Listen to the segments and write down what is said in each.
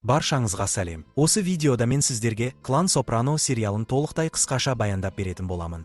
Баршаңызға сәлем! Осы видеода мен сіздерге «Клан Сопрано» сериалын толықтай қысқаша баяндап беретін боламын.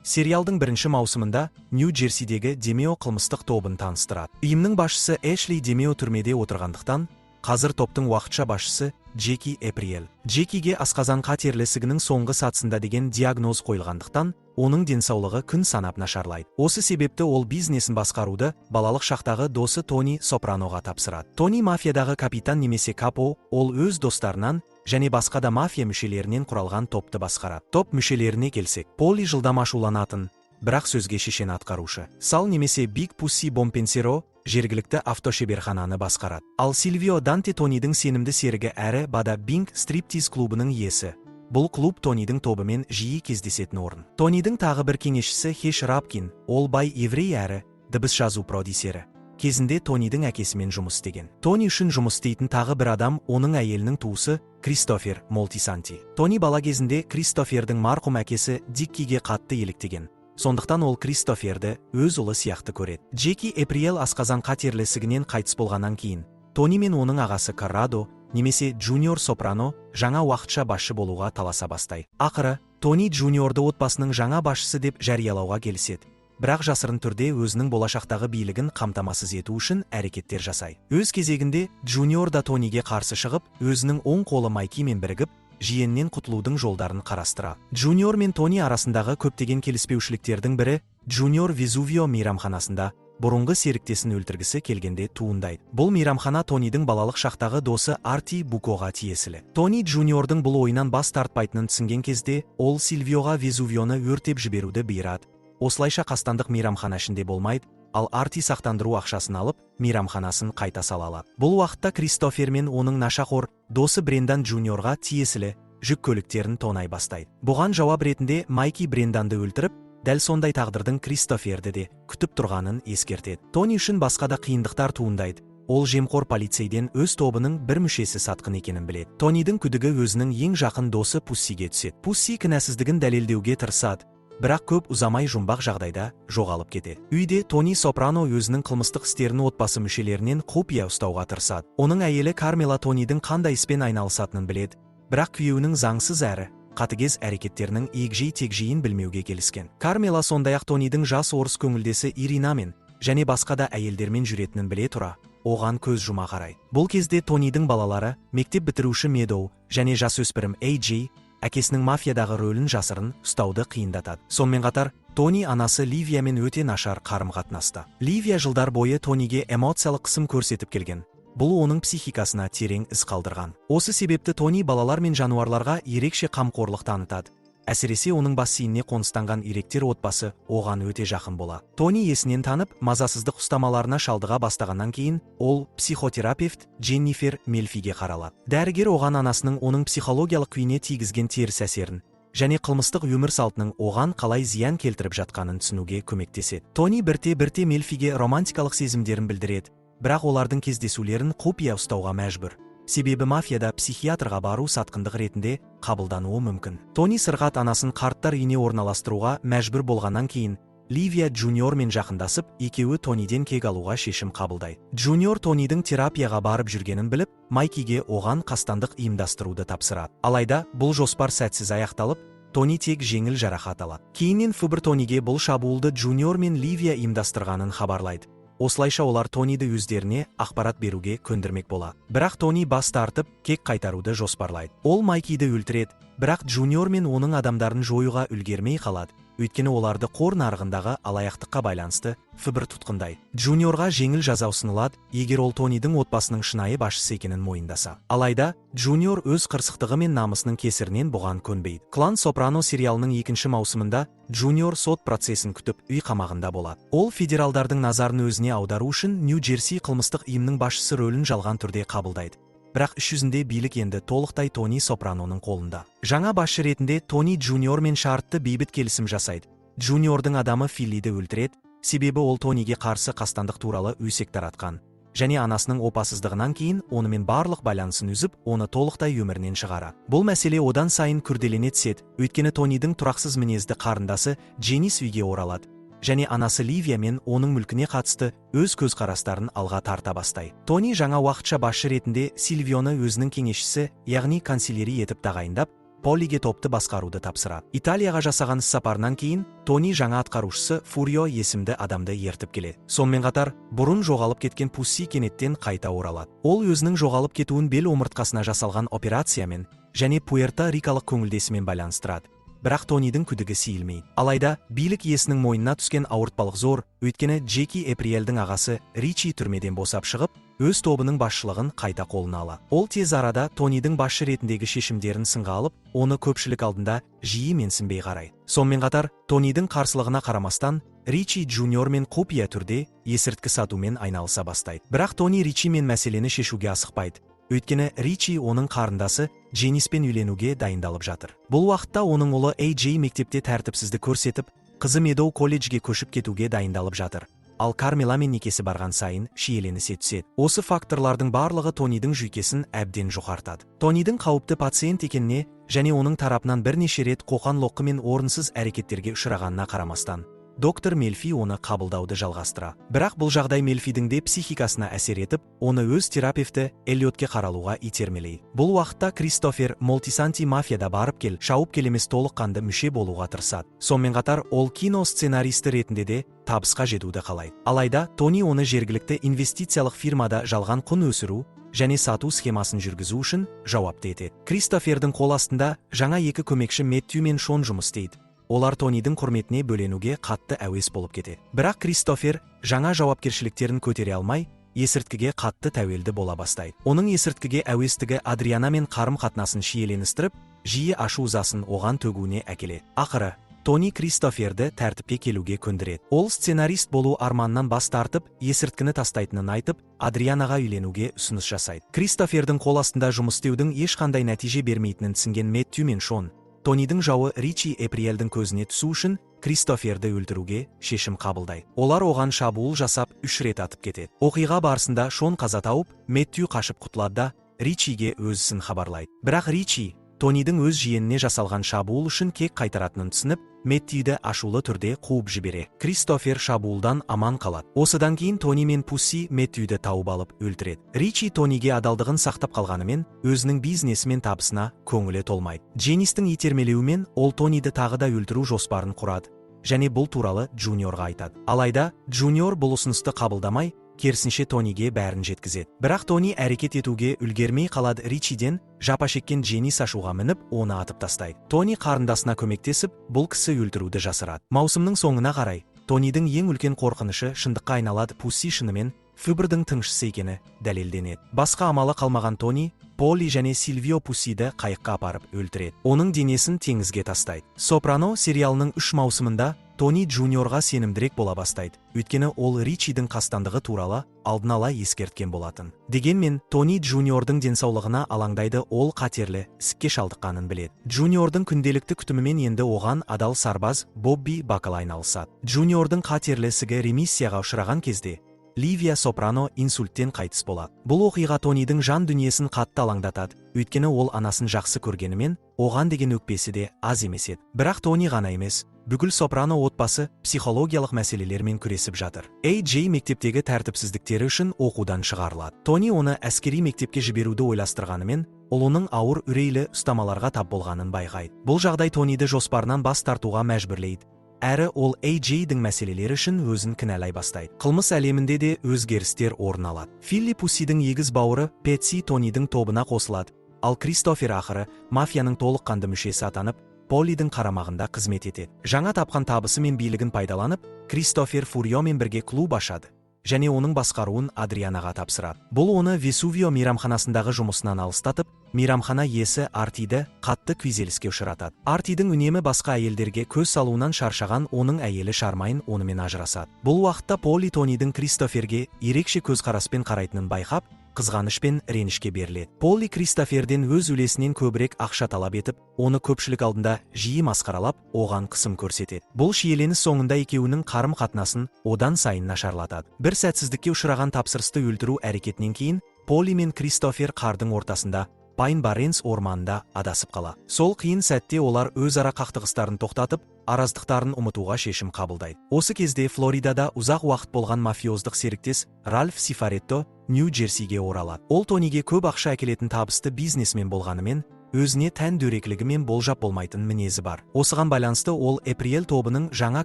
Сериалдың бірінші маусымында Нью-Джерсидегі Демео қылмыстық тобын таныстырады. Ұйымның басшысы Эшли Демео түрмеде отырғандықтан, қазір топтың уақытша басшысы Джеки Эприэл. Джекиге асқазан қатерлі ісігінің соңғы сатысында деген диагноз қойылғандықтан, оның денсаулығы күн санап нашарлайды. Осы себепті ол бизнесін басқаруды балалық шақтағы досы Тони Сопраноға тапсырады. Тони мафиядағы капитан немесе капо, ол өз достарынан және басқа да мафия мүшелерінен құралған топты басқарады. Топ мүшелеріне келсек, Поли жылдам ашуланатын, бірақ сөзге шешен атқарушы. Сал немесе Биг Пусси Бомпенсеро жергілікті автошеберхананы басқарады. Ал Сильвио Данте Тонидің сенімді серігі әрі Бада Бинг стриптиз клубының иесі. Бұл клуб Тонидің тобымен жиі кездесетін орын. Тонидің тағы бір кеңесшісі Хеш Рапкин, ол бай еврей әрі дыбыс жазу продюсері. Кезінде Тонидің әкесімен жұмыс істеген. Тони үшін жұмыс істейтін тағы бір адам оның әйелінің туысы Кристофер Молтисанти. Тони бала кезінде Кристофердің марқұм әкесі Диккиге қатты еліктеген. Сондықтан ол Кристоферді өз ұлы сияқты көреді. Джеки Эприэл асқазан қатерлі ісігінен қайтыс болғаннан кейін, Тони мен оның ағасы Коррадо немесе Джуниор Сопрано жаңа уақытша басшы болуға таласа бастайды. Ақыры, Тони Джуниорды отбасының жаңа басшысы деп жариялауға келіседі. Бірақ жасырын түрде өзінің болашақтағы билігін қамтамасыз ету үшін әрекеттер жасайды. Өз кезегінде Джуниор да Тониге қарсы шығып, өзінің оң қолы Майкимен бірігіп, жиеннен құтылудың жолдарын қарастырады. Джуниор мен Тони арасындағы көптеген келіспеушіліктердің бірі Джуниор Везувио мейрамханасында бұрынғы серіктесін өлтіргісі келгенде туындайды. Бұл мейрамхана Тонидің балалық шақтағы досы Арти Букоға тиесілі. Тони Джуниордың бұл ойынан бас тартпайтынын түсінген кезде, ол Сильвиоға Везувионы өртеп жіберуді бұйырады. Осылайша қастандық мейрамхана ішінде болмайды, ал Арти сақтандыру ақшасын алып, мейрамханасын қайта сала алады. Бұл уақытта Кристофер мен оның нашақор досы Брендан Джуниорға тиесілі жүк көліктерін тонай бастайды. Бұған жауап ретінде Майки Бренданды өлтіріп, дәл сондай тағдырдың Кристоферді де күтіп тұрғанын ескертеді. Тони үшін басқа да қиындықтар туындайды. Ол жемқор полицейден өз тобының бір мүшесі сатқын екенін біледі. Тонидің күдігі өзінің ең жақын досы Пуссиге түседі. Пусси кінәсіздігін дәлелдеуге тырысады, бірақ көп ұзамай жұмбақ жағдайда жоғалып кетеді. Үйде Тони Сопрано өзінің қылмыстық істерін отбасы мүшелерінен құпия ұстауға тырысады. Оның әйелі Кармела Тонидің қандай іспен айналысатынын біледі, бірақ күйеуінің заңсыз әрі қатыгез әрекеттерінің егжей-тегжейін білмеуге келіскен. Кармела сондай-ақ Тонидің жас орыс көңілдесі Иринамен және басқа да әйелдермен жүретінін біле тұра, оған көз жұма қарайды. Бұл кезде Тонидің балалары, мектеп бітіруші Медоу және жасөспірім AJ әкесінің мафиядағы рөлін жасырын ұстауды қиындатады. Сонымен қатар, Тони анасы Ливиямен өте нашар қарым-қатынаста. Ливия жылдар бойы Тониге эмоциялық қысым көрсетіп келген. Бұл оның психикасына терең із қалдырған. Осы себепті Тони балалар мен жануарларға ерекше қамқорлық танытады. Әсіресе оның бассейніне қоныстанған үйректер отбасы оған өте жақын болады. Тони есінен танып, мазасыздық ұстамаларына шалдыға бастағаннан кейін, ол психотерапевт Дженнифер Мелфиге қаралады. Дәрігер оған анасының оның психологиялық күйіне тигізген теріс әсерін және қылмыстық өмір салтының оған қалай зиян келтіріп жатқанын түсінуге көмектеседі. Тони бірте-бірте Мелфиге романтикалық сезімдерін білдіреді, бірақ олардың кездесулерін құпия ұстауға мәжбүр. Себебі мафияда психиатрға бару сатқындық ретінде қабылдануы мүмкін. Тони сырқат анасын қарттар үйіне орналастыруға мәжбүр болғаннан кейін, Ливия Джуниормен жақындасып, екеуі Тониден кек алуға шешім қабылдайды. Джуниор Тонидің терапияға барып жүргенін біліп, Майкиге оған қастандық ұйымдастыруды тапсырады. Алайда бұл жоспар сәтсіз аяқталып, Тони тек жеңіл жарақат алады. Кейіннен ФБР Тониге бұл шабуылды Джуниор мен Ливия ұйымдастырғанын хабарлайды. Осылайша олар Тониді өздеріне ақпарат беруге көндірмек болады. Бірақ Тони бас тартып, кек қайтаруды жоспарлайды. Ол Майкиді өлтіреді, бірақ Джуниор мен оның адамдарын жоюға үлгермей қалады. Өйткені оларды қор нарығындағы алаяқтыққа байланысты ФБР тұтқындайды. Джуниорға жеңіл жаза ұсынылады, егер ол Тонидің отбасының шынайы басшысы екенін мойындаса. Алайда Джуниор өз қырсықтығы мен намысының кесірінен бұған көнбейді. «Клан Сопрано» сериалының екінші маусымында Джуниор сот процесін күтіп, үй қамағында болады. Ол федералдардың назарын өзіне аудару үшін Нью-Джерси қылмыстық ұйымның басшысы рөлін жалған түрде қабылдайды. Бірақ іс жүзінде билік енді толықтай Тони Сопраноның қолында. Жаңа басшы ретінде Тони Джуниормен шартты бейбіт келісім жасайды. Джуниордың адамы Филлиді өлтіреді, себебі ол Тониге қарсы қастандық туралы өсек таратқан және анасының опасыздығынан кейін онымен барлық байланысын үзіп, оны толықтай өмірінен шығарады. Бұл мәселе одан сайын күрделене түседі, өйткені Тонидің тұрақсыз мінезді қарындасы Дженис үйге оралады. Және анасы Ливия мен оның мүлкіне қатысты өз көзқарастарын алға тарта бастайды. Тони жаңа уақытша басшы ретінде Сильвионы өзінің кеңесшісі, яғни консильери етіп тағайындап, Полиге топты басқаруды тапсырады. Италияға жасаған іссапарынан кейін Тони жаңа атқарушысы Фурио есімді адамды ертіп келеді. Сонымен қатар, бұрын жоғалып кеткен Пусси кенеттен қайта оралады. Ол өзінің жоғалып кетуін бел омыртқасына жасалған операциямен және Пуэрто Рикалық көңілдесімен байланыстырады. Бірақ Тонидің күдігі сейілмейді. Алайда, билік иесінің мойнына түскен ауыртпалық зор, өйткені Джеки Эприэлдің ағасы Ричи түрмеден босап шығып, өз тобының басшылығын қайта қолына алады. Ол тез арада Тонидің басшы ретіндегі шешімдерін сынға алып, оны көпшілік алдында жиі менсінбей қарайды. Сонымен қатар, Тонидің қарсылығына қарамастан, Ричи Джуниормен құпия түрде есірткі сатумен айналыса бастайды. Бірақ Тони Ричимен мәселені шешуге асықпайды. Өйткені Ричи оның қарындасы Джениспен үйленуге дайындалып жатыр. Бұл уақытта оның ұлы AJ мектепте тәртіпсіздік көрсетіп, қызы Медоу колледжге көшіп кетуге дайындалып жатыр. Ал Кармеламен некесі барған сайын шиеленісе түседі. Осы факторлардың барлығы Тонидің жүйкесін әбден жұқартады. Тонидің қауіпті пациент екеніне және оның тарапынан бірнеше рет қоқан-лоққы мен орынсыз әрекеттерге ұшырағанына қарамастан, доктор Мелфи оны қабылдауды жалғастыра. Бірақ бұл жағдай Мелфидің де психикасына әсер етіп, оны өз терапевті Эллиотке қаралуға итермелейді. Бұл уақытта Кристофер Молтисанти мафияда барып кел, шауып келемес толыққанды мүше болуға тырысады. Сонымен қатар, ол кино сценаристі ретінде де табысқа жетуді қалайды. Алайда, Тони оны жергілікті инвестициялық фирмада жалған құн өсіру және сату схемасын жүргізу үшін жауапты етеді. Кристофердің қол астында жаңа екі көмекші Меттью мен Шон жұмыс істейді. Олар Тонидің құрметіне бөленуге қатты әуес болып кетеді. Бірақ Кристофер жаңа жауапкершіліктерін көтере алмай, есірткіге қатты тәуелді бола бастайды. Оның есірткіге әуестігі Адрианамен қарым-қатынасын шиеленістіріп, жиі ашу ызасын оған төгуіне әкеледі. Ақыры, Тони Кристоферді тәртіпке келуге көндіреді. Ол сценарист болу арманынан бас тартып, есірткіні тастайтынын айтып, Адрианаға үйленуге ұсыныс жасайды. Кристофердің қол астында жұмыс істеудің ешқандай нәтиже бермейтінін түсінген Меттью мен Шон, Тонидің жауы Ричи Эприэлдің көзіне түсу үшін Кристоферді өлтіруге шешім қабылдайды. Олар оған шабуыл жасап, үш рет атып кетеді. Оқиға барысында Шон қаза тауып, Меттью қашып құтылады да, Ричиге өз ісін хабарлайды. Бірақ Ричи Тонидің өз жиеніне жасалған шабуыл үшін кек қайтаратынын түсініп, Меттьюді ашулы түрде қуып жібере. Кристофер шабуылдан аман қалады. Осыдан кейін Тони мен Пусси Меттьюді тауып алып өлтіреді. Ричи Тониге адалдығын сақтап қалғанымен, өзінің бизнесі мен табысына көңілі толмайды. Дженистің итермелеуімен ол Тониді тағы да өлтіру жоспарын құрады және бұл туралы Джуниорға айтады. Алайда Джуниор бұл ұсынысты қабылдамай, керісінше Тониге бәрін жеткізеді. Бірақ Тони әрекет етуге үлгермей қалады. Ричиден жапа шеккен Дженис ашуға мініп, оны атып тастайды. Тони қарындасына көмектесіп, бұл кісі өлтіруді жасырады. Маусымның соңына қарай Тонидің ең үлкен қорқынышы шындыққа айналады: Пусси шынымен ФБР-дің тыңшысы екені дәлелденеді. Басқа амалы қалмаған Тони Поли және Сильвио Пуссиді қайыққа апарып өлтіреді. Оның денесін теңізге тастайды. Сопрано сериалының үш маусымында Тони Джуниорға сенімдірек бола бастайды. Өйткені ол Ричидің қастандығы туралы алдын ала ескерткен болатын. Дегенмен Тони Джуниордың денсаулығына алаңдайды, ол қатерлі ісікке шалдыққанын біледі. Джуниордың күнделікті күтімімен енді оған адал сарбаз Бобби Бакал айналысады. Джуниордың қатерлі ісігі ремиссияға ұшыраған кезде Ливия Сопрано инсульттен қайтыс болады. Бұл оқиға Тонидің жан дүниесін қатты алаңдатады, өйткені ол анасын жақсы көргенімен, оған деген өкпесі де аз емес еді. Бірақ Тони ғана емес, бүкіл Сопрано отбасы психологиялық мәселелермен күресіп жатыр. AJ мектептегі тәртіпсіздіктері үшін оқудан шығарылады. Тони оны әскери мектепке жіберуді ойластырғанымен, ұлының ауыр үрейлі ұстамаларға тап болғанын байқайды. Бұл жағдай Тониді жоспарынан бас тартуға мәжбүрлейді. Әрі ол AJ-дің мәселелері үшін өзін кінәлай бастайды. Қылмыс әлемінде де өзгерістер орын алады. Филли Пуссидің егіз бауыры Петси Тонидің тобына қосылады, ал Кристофер ақыры мафияның толыққанды мүшесі атанып, Полидің қарамағында қызмет етеді. Жаңа тапқан табысы мен билігін пайдаланып, Кристофер Фуриомен бірге клуб ашады және оның басқаруын Адрианаға тапсырады. Бұл оны Весувио мейрамханасындағы жұмысынан алыстатып, мейрамхана иесі Артиді қатты күйзеліске ұшыратады. Артидің үнемі басқа әйелдерге көз салуынан шаршаған оның әйелі Шармайн онымен ажырасады. Бұл уақытта Поли Тонидің Кристоферге ерекше көзқараспен қарайтынын байқап, қызғаныш пен ренішке беріледі. Поли Кристоферден өз үлесінен көбірек ақша талап етіп, оны көпшілік алдында жиі масқаралап, оған қысым көрсетеді. Бұл шиеленіс соңында екеуінің қарым-қатынасын одан сайын нашарлатады. Бір сәтсіздікке ұшыраған тапсырысты өлтіру әрекетінен кейін Поли мен Кристофер қардың ортасында Пайн Барренс орманында адасып қалады. Сол қиын сәтте олар өзара қақтығыстарын тоқтатып, араздықтарын ұмытуға шешім қабылдайды. Осы кезде Флоридада ұзақ уақыт болған мафиоздық серіктес Ральф Сифаретто Нью-Джерсиге оралады. Ол Тониге көп ақша әкелетін табысты бизнесмен болғанымен, өзіне тән дөрекілігі мен болжап болмайтын мінезі бар. Осыған байланысты ол Эприэл тобының жаңа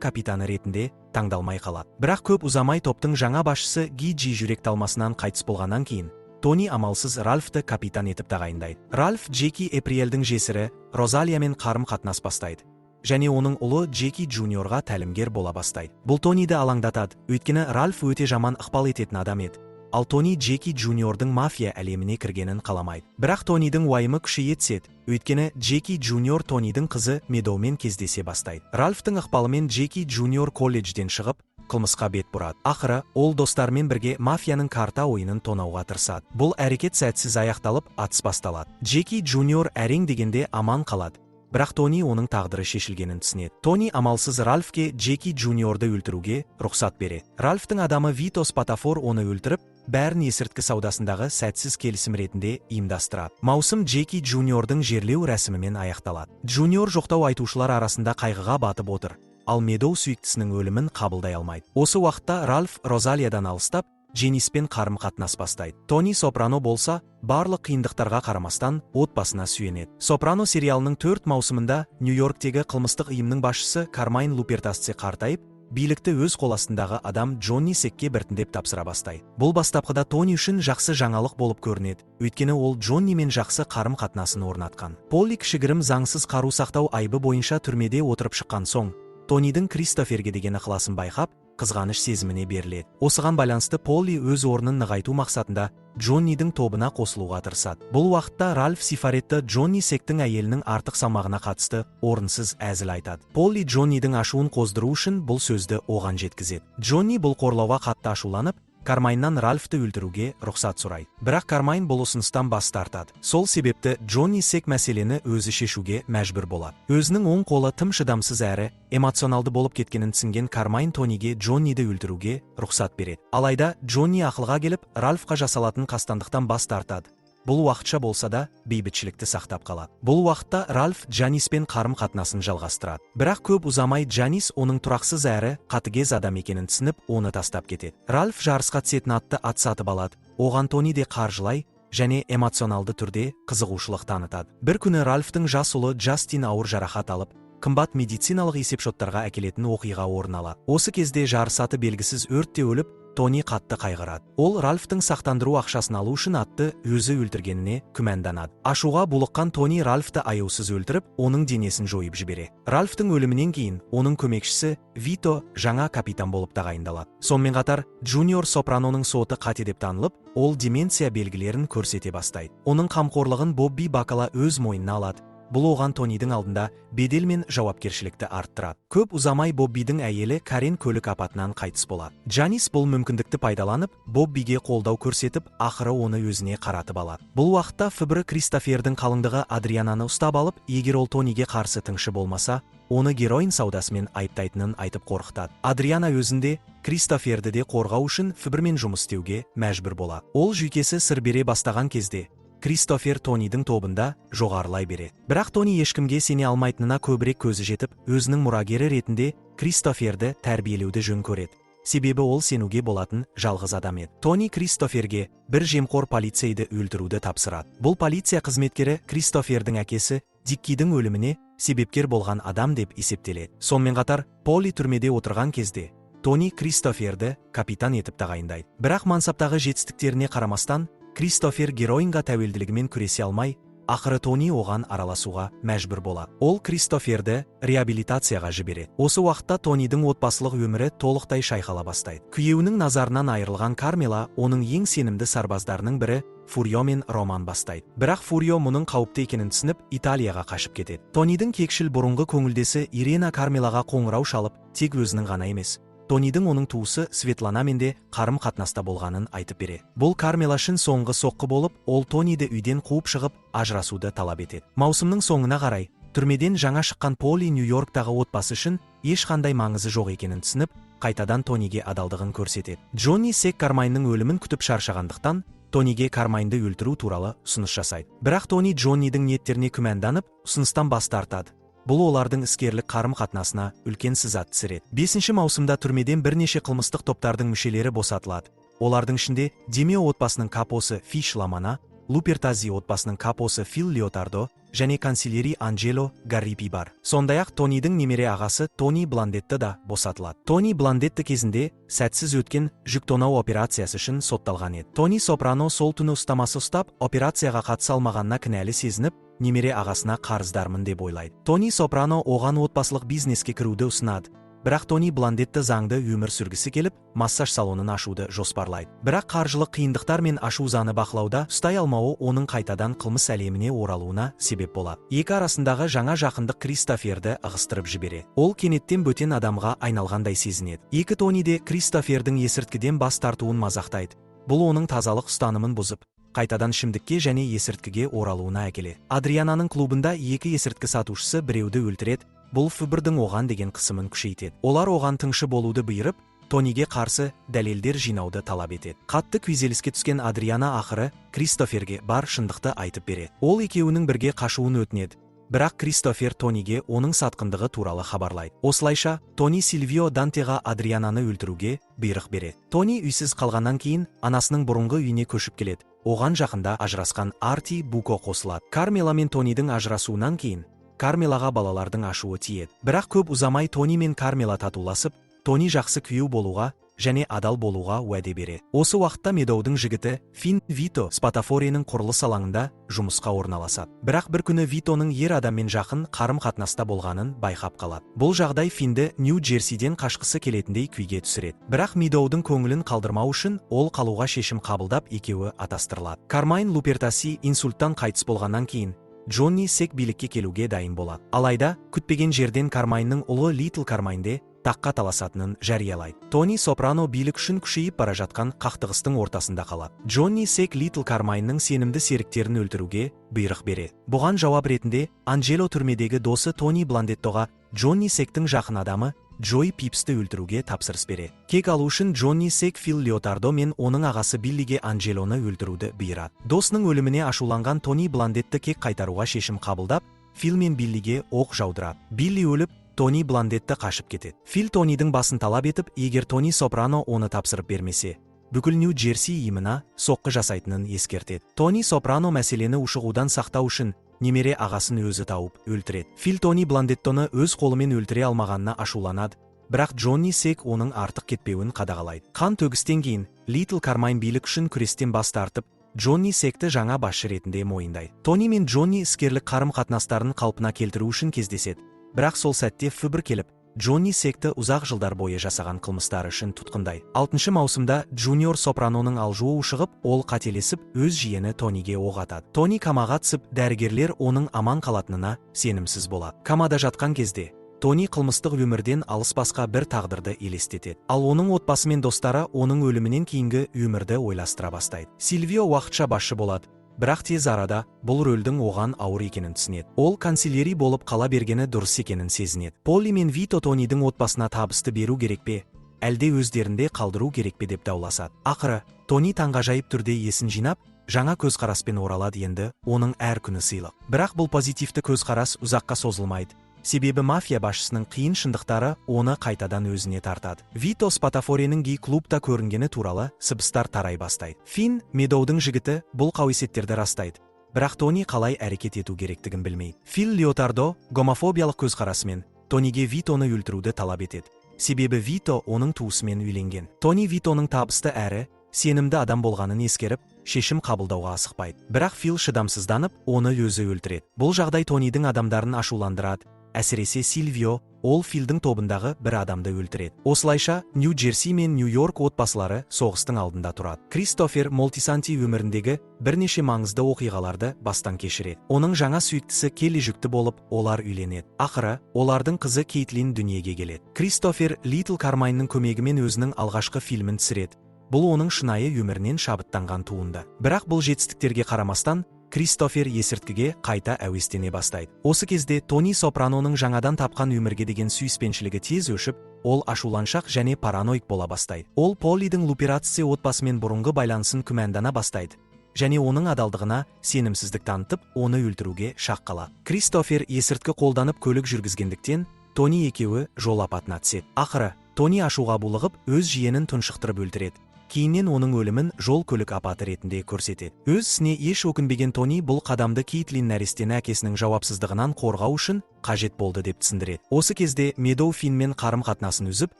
капитаны ретінде таңдалмай қалады. Бірақ көп ұзамай топтың жаңа басшысы Гиджи жүрек талмасынан қайтыс болғаннан кейін Тони амалсыз Ральфты капитан етіп тағайындайды. Ральф Джеки Эприэлдің жесірі Розалиямен қарым-қатынас бастайды және оның ұлы Джеки Джуниорға тәлімгер бола бастайды. Бұл Тониді алаңдатады, өйткені Ральф өте жаман ықпал ететін адам еді. Ал Тони Джеки Джуниордың мафия әлеміне кіргенін қаламайды. Бірақ Тонидің уайымы күшейе түседі, өйткені Джеки Джуниор Тонидің қызы Медоумен кездесе бастайды. Ральфтың ықпалымен Джеки Джуниор колледжден шығып, қылмысқа бет бұрады. Ақыры, ол достарымен бірге мафияның карта ойынын тонауға тырысады. Бұл әрекет сәтсіз аяқталып, атыс басталады. Джеки Джуниор әрең дегенде аман қалады. Бірақ Тони оның тағдыры шешілгенін түсінеді. Тони амалсыз Ральфке Джеки Джуниорды өлтіруге рұқсат береді. Ральфтың адамы Вито Спатафор оны өлтіріп, бәрін есірткі саудасындағы сәтсіз келісім ретінде ұйымдастырады. Маусым Джеки Джуниордың жерлеу рәсімімен аяқталады. Джуниор жоқтау айтушылар арасында қайғыға батып отыр, ал Медоу сүйіктісінің өлімін қабылдай алмайды. Осы уақытта Ральф Розалиядан алыстап, Джениспен қарым-қатынас бастайды. Тони Сопрано болса, барлық қиындықтарға қарамастан отбасына сүйенеді. Сопрано сериалының төрт маусымында Нью-Йорктегі қылмыстық ұйымның басшысы Кармайн Лупертасце қартайып, билікті өз қол астындағы адам Джонни Секке біртіндеп тапсыра бастайды. Бұл бастапқыда Тони үшін жақсы жаңалық болып көрінеді, өйткені ол Джоннимен жақсы қарым-қатынасын орнатқан. Полли кішігірім заңсыз қару сақтау айыбы бойынша түрмеде отырып шыққан соң, Тонидің Кристоферге деген ықыласын байқап, қызғаныш сезіміне беріледі. Осыған байланысты Полли өз орнын нығайту мақсатында Джоннидің тобына қосылуға тырысады. Бұл уақытта Ральф Сифаретті Джонни Сектің әйелінің артық салмағына қатысты орынсыз әзіл айтады. Полли Джоннидің ашуын қоздыру үшін бұл сөзді оған жеткізеді. Джонни бұл қорлауға қатты ашуланып, Кармайннан Ральфты өлтіруге рұқсат сұрайды. Бірақ Кармайн бұл ұсыныстан бас тартады. Сол себепті Джонни Сек мәселені өзі шешуге мәжбүр болады. Өзінің оң қолы тым шыдамсыз әрі эмоционалды болып кеткенін түсінген Кармайн Тониге Джонниді өлтіруге рұқсат береді. Алайда Джонни ақылға келіп, Ральфқа жасалатын қастандықтан бас тартады. Бұл уақытша болса да бейбітшілікті сақтап қалады. Бұл уақытта Ральф Джаниспен қарым-қатынасын жалғастырады. Бірақ көп ұзамай Джанис оның тұрақсыз әрі қатыгез адам екенін түсініп, оны тастап кетеді. Ральф жарысқа түсетін атты ат сатып алады. Оған Тони де қаржылай және эмоционалды түрде қызығушылық танытады. Бір күні Ральфтың жас ұлы Джастин ауыр жарақат алып, қымбат медициналық есепшоттарға әкелетін оқиға орын алады. Осы кезде жарыс аты белгісіз өртте өліп, Тони қатты қайғырады. Ол Ральфтың сақтандыру ақшасын алу үшін атты өзі өлтіргеніне күмәнданады. Ашуға булыққан Тони Ральфты аяусыз өлтіріп, оның денесін жойып жібереді. Ральфтың өлімінен кейін оның көмекшісі Вито жаңа капитан болып тағайындалады. Сонымен қатар, Джуниор Сопраноның соты қате деп танылып, ол деменция белгілерін көрсете бастайды. Оның қамқорлығын Бобби Бакала өз мойнына алады. Бұл оған Тонидің алдында бедел мен жауапкершілікті арттырады. Көп ұзамай Боббидің әйелі Карен көлік апатынан қайтыс болады. Джанис бұл мүмкіндікті пайдаланып, Боббиге қолдау көрсетіп, ақыры оны өзіне қаратып алады. Бұл уақытта ФБР Кристофердің қалыңдығы Адриананы ұстап алып, егер ол Тониге қарсы тыңшы болмаса, оны героин саудасымен айыптайтынын айтып қорқытады. Адриана өзінде Кристоферді де қорғау үшін ФБР-мен жұмыс істеуге мәжбүр болады. Ол жүйкесі сыр бере бастаған кезде Кристофер Тонидің тобында жоғарылай береді. Бірақ Тони ешкімге сене алмайтынына көбірек көзі жетіп, өзінің мұрагері ретінде Кристоферді тәрбиелеуді жөн көреді. Себебі ол сенуге болатын жалғыз адам еді. Тони Кристоферге бір жемқор полицейді өлтіруді тапсырады. Бұл полиция қызметкері Кристофердің әкесі Диккидің өліміне себепкер болған адам деп есептеледі. Сонымен қатар, Поли түрмеде отырған кезде Тони Кристоферді капитан етіп тағайындайды. Бірақ мансаптағы жетістіктеріне қарамастан, Кристофер героинға тәуелділігімен күресе алмай, ақыры Тони оған араласуға мәжбүр болады. Ол Кристоферді реабилитацияға жібереді. Осы уақытта Тонидің отбасылық өмірі толықтай шайқала бастайды. Күйеуінің назарынан айырылған Кармела оның ең сенімді сарбаздарының бірі Фуриомен роман бастайды. Бірақ Фурио мұның қауіпті екенін түсініп, Италияға қашып кетеді. Тонидің кекшіл бұрынғы көңілдесі Ирена Кармелаға қоңырау шалып, тек өзінің ғана емес, Тонидің оның туысы Светланамен де қарым-қатынаста болғанын айтып береді. Бұл Кармела үшін соңғы соққы болып, ол Тониді үйден қуып шығып, ажырасуды талап етеді. Маусымның соңына қарай, түрмеден жаңа шыққан Поли Нью-Йорктағы отбасы үшін ешқандай маңызы жоқ екенін түсініп, қайтадан Тониге адалдығын көрсетеді. Джонни Сек Кармайнның өлімін күтіп шаршағандықтан, Тониге Кармайнды өлтіру туралы ұсыныс жасайды. Бірақ Тони Джоннидің ниеттеріне күмәнданып, ұсыныстан бас тартады. Бұл олардың іскерлік қарым-қатынасына үлкен сызат түсіреді. Бесінші маусымда түрмеден бірнеше қылмыстық топтардың мүшелері босатылады. Олардың ішінде Демео отбасының капосы Фиш Ламана, Лупертази отбасының капосы Фил Леотардо және консильери Анджело Гаррипи бар. Сондай-ақ Тонидің немере ағасы Тони Бландетті да босатылады. Тони Бландетті кезінде сәтсіз өткен жүк тонау операциясы үшін сотталған еді. Тони Сопрано сол түні ұстамасы ұстап, операцияға қатыса алмағанына кінәлі сезініп, немере ағасына қарыздармын деп ойлайды. Тони Сопрано оған отбасылық бизнеске кіруді ұсынады. Бірақ Тони Бландетті заңды өмір сүргісі келіп, массаж салонын ашуды жоспарлайды. Бірақ қаржылық қиындықтар мен ашу заны бақылауда ұстай алмауы оның қайтадан қылмыс әлеміне оралуына себеп болады. Екі арасындағы жаңа жақындық Кристоферді ығыстырып жібереді. Ол кенеттен бөтен адамға айналғандай сезінеді. Екі Тони де Кристофердің есірткіден бас тартуын мазақтайды. Бұл оның тазалық ұстанымын бұзып, қайтадан ішімдікке және есірткіге оралуына әкеледі. Адриананың клубында екі есірткі сатушысы біреуді өлтіреді. Бұл ФБР-дің оған деген қысымын күшейтеді. Олар оған тыңшы болуды бұйырып, Тониге қарсы дәлелдер жинауды талап етеді. Қатты күйзеліске түскен Адриана ақыры Кристоферге бар шындықты айтып береді. Ол екеуінің бірге қашуын өтінеді. Бірақ Кристофер Тониге оның сатқындығы туралы хабарлайды. Осылайша, Тони Сильвио Дантеға Адриананы өлтіруге бұйрық береді. Тони үйсіз қалғаннан кейін анасының бұрынғы үйіне көшіп келеді. Оған жақында ажырасқан Арти Буко қосылады. Кармела мен Тонидің ажырасуынан кейін Кармелаға балалардың ашуы тиеді. Бірақ көп ұзамай Тони мен Кармела татуласып, Тони жақсы күйеу болуға және адал болуға уәде береді. Осы уақытта Медоудың жігіті Фин Вито Спатафоренің құрылыс алаңында жұмысқа орналасады. Бірақ бір күні Витоның ер адаммен жақын қарым-қатынаста болғанын байқап қалады. Бұл жағдай Финді Нью-Джерсиден қашқысы келетіндей күйге түсіреді. Бірақ Медоудың көңілін қалдырмау үшін ол қалуға шешім қабылдап, екеуі атастырылады. Кармайн Лупертаси инсульттан қайтыс болғаннан кейін Джонни Сек билікке келуге дайын болады. Алайда, күтпеген жерден Кармайнның ұлы Литл Кармайнде таққа таласатынын жариялайды. Тони Сопрано билік үшін күшейіп бара жатқан қақтығыстың ортасында қалады. Джонни Сек Литл Кармайнның сенімді серіктерін өлтіруге бұйрық береді. Бұған жауап ретінде Анджело түрмедегі досы Тони Бландеттоға Джонни Сектің жақын адамы Джой Пипсті өлтіруге тапсырыс береді. Кек алу үшін Джонни Сек Фил Леотардо мен оның ағасы Биллиге Анджелоны өлтіруді бұйырады. Досының өліміне ашуланған Тони Бландетті кек қайтаруға шешім қабылдап, Фил мен Биллиге оқ жаудырады. Билли өліп, Тони Бландетті қашып кетеді. Фил Тонидің басын талап етіп, егер Тони Сопрано оны тапсырып бермесе, бүкіл Нью Джерси ұйымына соққы жасайтынын ескертеді. Тони Сопрано мәселені ушығудан сақтау үшін немере ағасын өзі тауып өлтіреді. Фил Тони Бландеттоны өз қолымен өлтіре алмағанына ашуланады, бірақ Джонни Сек оның артық кетпеуін қадағалайды. Қан төгістен кейін Литл Кармайн билік үшін күрестен бас тартып, Джонни Секті жаңа басшы ретінде мойындайды. Тони мен Джонни іскерлік қарым-қатынастарын қалпына келтіру үшін кездеседі. Бірақ сол сәтте ФБР келіп, Джонни Секті ұзақ жылдар бойы жасаған қылмыстары үшін тұтқындайды. Алтыншы маусымда Джуниор Сопраноның алжуы ушығып, ол қателесіп, өз жиені Тониге оқ атады. Тони комаға түсіп, дәрігерлер оның аман қалатынына сенімсіз болады. Комада жатқан кезде Тони қылмыстық өмірден алыс басқа бір тағдырды елестетеді. Ал оның отбасы мен достары оның өлімінен кейінгі өмірді ойластыра бастайды. Сильвио уақытша басшы болады, бірақ тез арада бұл рөлдің оған ауыр екенін түсінеді. Ол консильери болып қала бергені дұрыс екенін сезінеді. Поли мен Вито Тонидің отбасына табысты беру керек пе, әлде өздерінде қалдыру керек пе деп дауласады. Ақыры, Тони таңғажайып түрде есін жинап, жаңа көзқараспен оралады. Енді оның әр күні сыйлық. Бірақ бұл позитивті көзқарас ұзаққа созылмайды. Себебі мафия басшысының қиын шындықтары оны қайтадан өзіне тартады. Вито Спатафоренің гей клубта көрінгені туралы сыбыстар тарай бастайды. Фин, Медоудың жігіті, бұл қауесеттерді растайды. Бірақ Тони қалай әрекет ету керектігін білмейді. Фил Леотардо гомофобиялық көзқарасымен Тониге Витоны өлтіруді талап етеді. Себебі Вито оның туысымен үйленген. Тони Витоның табысты әрі сенімді адам болғанын ескеріп, шешім қабылдауға асықпайды. Бірақ Фил шыдамсызданып, оны өзі өлтіреді. Бұл жағдай Тонидің адамдарын ашуландырады. Әсіресе Сильвио, ол Филдің тобындағы бір адамды өлтіреді. Осылайша, Нью-Джерси мен Нью-Йорк отбасылары соғыстың алдында тұрады. Кристофер Молтисанти өміріндегі бірнеше маңызды оқиғаларды бастан кешіреді. Оның жаңа сүйіктісі Келли жүкті болып, олар үйленеді. Ақыры, олардың қызы Кейтлин дүниеге келеді. Кристофер Литл Кармайнның көмегімен өзінің алғашқы фильмін түсіреді. Бұл оның шынайы өмірінен шабыттанған туынды. Бірақ бұл жетістіктерге қарамастан, Кристофер есірткіге қайта әуестене бастайды. Осы кезде Тони Сопраноның жаңадан тапқан өмірге деген сүйіспеншілігі тез өшіп, ол ашуланшақ және параноик бола бастайды. Ол Полидің Луперацци отбасымен бұрынғы байланысын күмәндана бастайды және оның адалдығына сенімсіздік танытып, оны өлтіруге шақ қалады. Кристофер есірткі қолданып көлік жүргізгендіктен, Тони екеуі жол апатына түседі. Ақыры Тони ашуға булығып, өз жиенін тұншықтырып өлтіреді. Кейіннен оның өлімін жол көлік апаты ретінде көрсетеді. Өз ісіне еш өкінбеген Тони бұл қадамды Кейтлин нәрестені әкесінің жауапсыздығынан қорғау үшін қажет болды деп түсіндіреді. Осы кезде Медоу Финмен қарым қатынасын үзіп,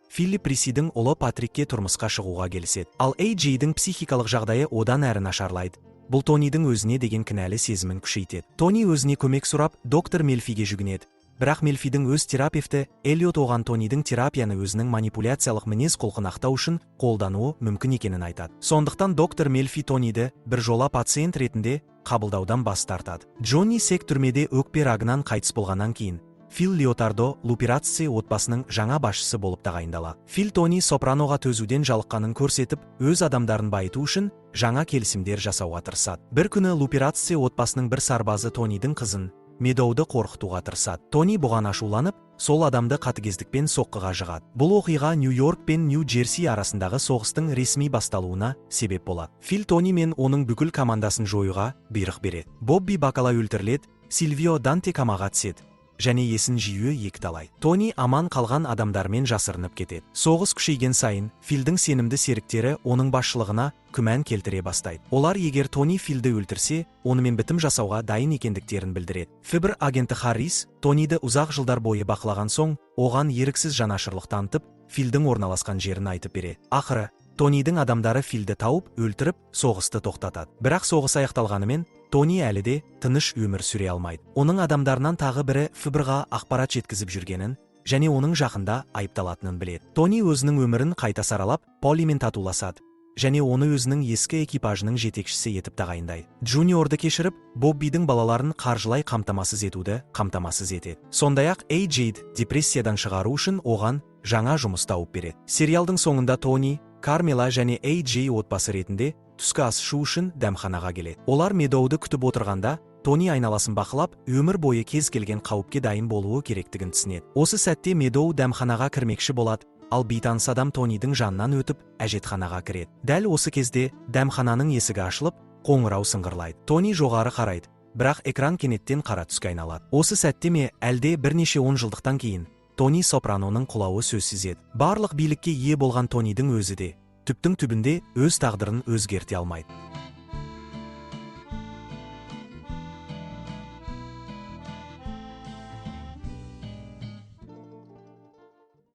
Филипп Рисидің ұлы Патрикке тұрмысқа шығуға келіседі. Ал AJ-дің психикалық жағдайы одан әрі нашарлайды. Бұл Тонидің өзіне деген кінәлі сезімін күшейтеді. Тони өзіне көмек сұрап, доктор Мелфиге жүгінеді. Бірақ Мелфидің өз терапевті Эллиот оған Тонидің терапияны өзінің манипуляциялық мінез құлқын ақтау үшін қолдануы мүмкін екенін айтады. Сондықтан доктор Мелфи Тониді бір жола пациент ретінде қабылдаудан бас тартады. Джонни Сек түрмеде өкпе рагынан қайтыс болғаннан кейін Фил Леотардо Луперацци отбасының жаңа басшысы болып тағайындалады. Фил Тони Сопраноға төзуден жалыққанын көрсетіп, өз адамдарын байыту үшін жаңа келісімдер жасауға тырысады. Бір күні Луперацци отбасының бір сарбазы Тонидің қызын Медоуды қорқытуға тырысады. Тони бұған ашуланып, сол адамды қатыгездікпен соққыға жығады. Бұл оқиға Нью-Йорк пен Нью-Джерси арасындағы соғыстың ресми басталуына себеп болады. Фил Тони мен оның бүкіл командасын жоюға бұйрық береді. Бобби Бакала өлтіріледі, Сильвио Данте комаға түседі және есін жиюі екіталай. Тони аман қалған адамдармен жасырынып кетеді. Соғыс күшейген сайын Филдің сенімді серіктері оның басшылығына күмән келтіре бастайды. Олар егер Тони Филді өлтірсе, онымен бітім жасауға дайын екендіктерін білдіреді. ФБР агенті Харрис Тониді ұзақ жылдар бойы бақылаған соң, оған еріксіз жанашырлық танытып, Филдің орналасқан жерін айтып береді. Ақыры Тонидің адамдары Филді тауып, өлтіріп, соғысты тоқтатады. Бірақ соғыс аяқталғанымен, Тони әлі де тыныш өмір сүре алмайды. Оның адамдарынан тағы бірі ФБР-ға ақпарат жеткізіп жүргенін және оның жақында айыпталатынын біледі. Тони өзінің өмірін қайта саралап, Полимен татуласады және оны өзінің ескі экипажының жетекшісі етіп тағайындайды. Джуниорды кешіріп, Боббидің балаларын қаржылай қамтамасыз етуді қамтамасыз етеді. Сондай-ақ AJ-ді депрессиядан шығару үшін оған жаңа жұмыс тауып береді. Сериалдың соңында Тони, Кармела және AJ отбасы ретінде түскі ас ішу үшін дәмханаға келеді. Олар Медоуды күтіп отырғанда, Тони айналасын бақылап, өмір бойы кез келген қауіпке дайын болуы керектігін түсінеді. Осы сәтте Медоу дәмханаға кірмекші болады, ал бейтаныс адам Тонидің жанынан өтіп, әжетханаға кіреді. Дәл осы кезде дәмхананың есігі ашылып, қоңырау сыңғырлайды. Тони жоғары қарайды, бірақ экран кенеттен қара түске айналады. Осы сәтте ме, әлде бірнеше он жылдықтан кейін Тони Сопраноның құлауы сөзсіз еді. Барлық билікке ие болған Тонидің өзі де түптің түбінде өз тағдырын өзгерте алмайды.